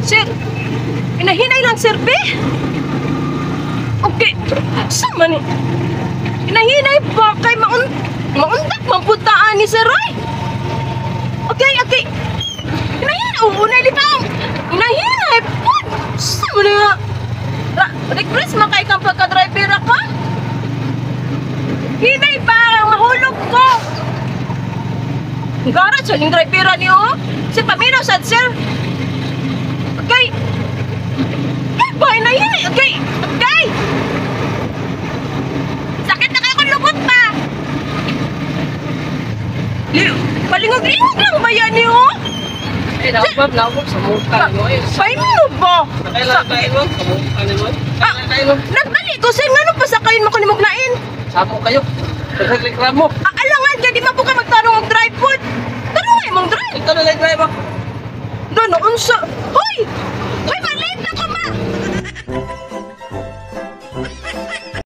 Sir, hinahinay lang, sir, be. Okay, sa man ni? Hinahinay ba kay maundak man pud taan ni sir, ay. Okay. Hinahinay, oo, unay litaw. Hinahinay pud. Sa man ni nga? Request man kay kang pagka-driver ka? Hinay ba? Mahulog ko. Gara sa ning driver niyo. Si paminaw sad, sir. Okay. Kay ba hinahinay? Okay. Okay. Sakit na kayo kung lubot pa. Palingog-lingog lang ba yan niyo? Eh, naubab, naubab sa mukha nimo eh. Paimino ba? Kailan kayo mo? Sa mukha nimo. Kailan kayo mo? Nagdali ko, sir, ngano pa sakayin mo kanimog lain? Samo kayo. Nagreklamo. Ah, alangan ka, di man po ka magtanong og drive food. Tanong ay mong drive. Ito na lang drive. Doon, unsa? Hoy!